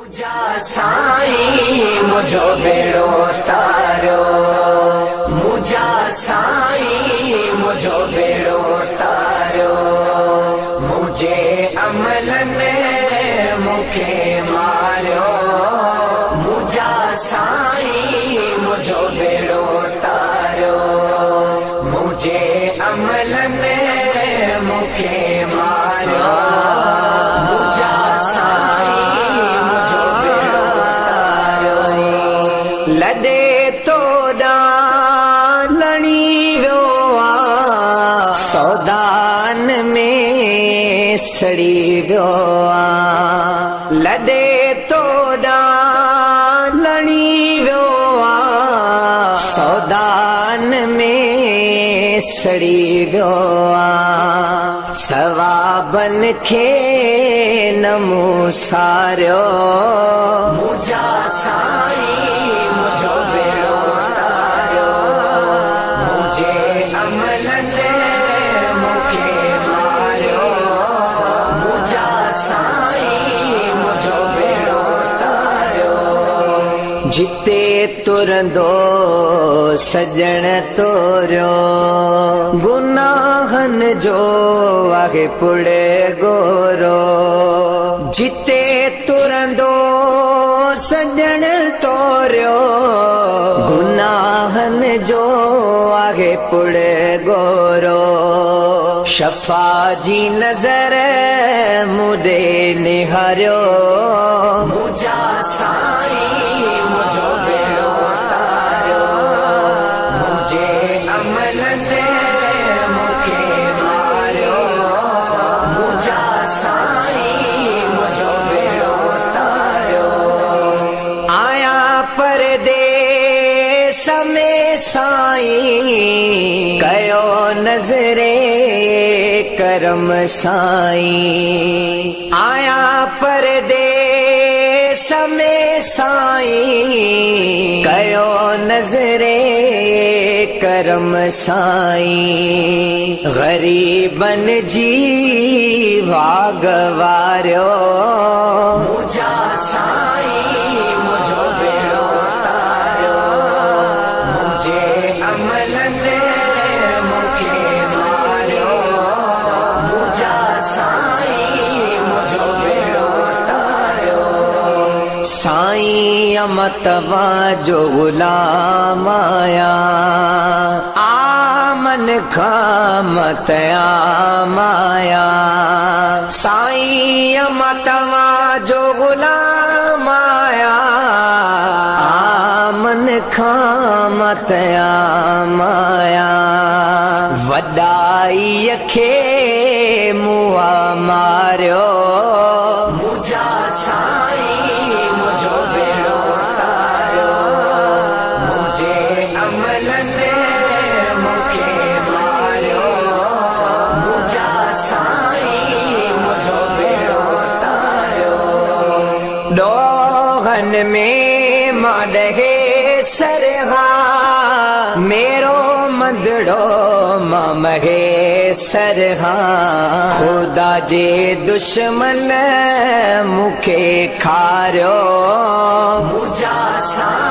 منهنجا سائين منهنجو ٻيڙو تاريو منهنجا سائين منهنجو ٻيڙو تاريو منهنجي عملن مون کي ماريو منهنجا سائين منهنجو ٻيڙو تاريو منهنجي عملن مون کي ماريو منهنجا سائين منهنجو ٻيڙو تاريو. لڏي توڏان لڻي ويو آ سودان ۾ سڙي ويو آ لڏي توڏان لڻي ويو آ سودان ۾ سڙي ويو آ ثوابن کي نه مون ساريو منهنجا سائين منهنجو ٻيڙو تاريو منهنجي عملن مون کي ماريو منهنجا سائين منهنجو ٻيڙو تاريو. جتي ترندو سڄڻ توريو گناهن جو آهي پڙي گورو جتي ترندو سڄڻ توريو گناهن جو آهي پڙي گورو شفا جي نظر مون ڏي نهاريو منهنجا سائين منهنجو ٻيڙو تاريو منهنجي عملن مون کي ماريو منهنجا سائين منهنجو ٻيڙو تاريو. آيا پرديس ۾ سائين ڪيو نظري ڪرم سائين آيا پرديس ۾ سائين ڪيو نظري ڪرم سائين غريبن جي واڳ واريو منهنجا سائين منهنجو ٻيڙو تاريو منهنجي عملن مون کي ماريو منهنجا سائين منهنجو ٻيڙو تاريو. سائين مان توهان جو غلام آهيان آمن کان متيام آهيان سائين مان توهان جو غلام آهيان آمن کان متيام آهيان وڏائيء کي مون آ ماريو منهنجا سائين منهنجو ٻيڙو تاريو منهنجي عملن مون کي ماريو منهنجا سائين منهنجو ٻيڙو تاريو. ڏوهن ۾ مان ڏهي سرها ميرو مندڙو مان مهيسر ها خدا جي دشمن مون کي کاريو منهنجا سائين.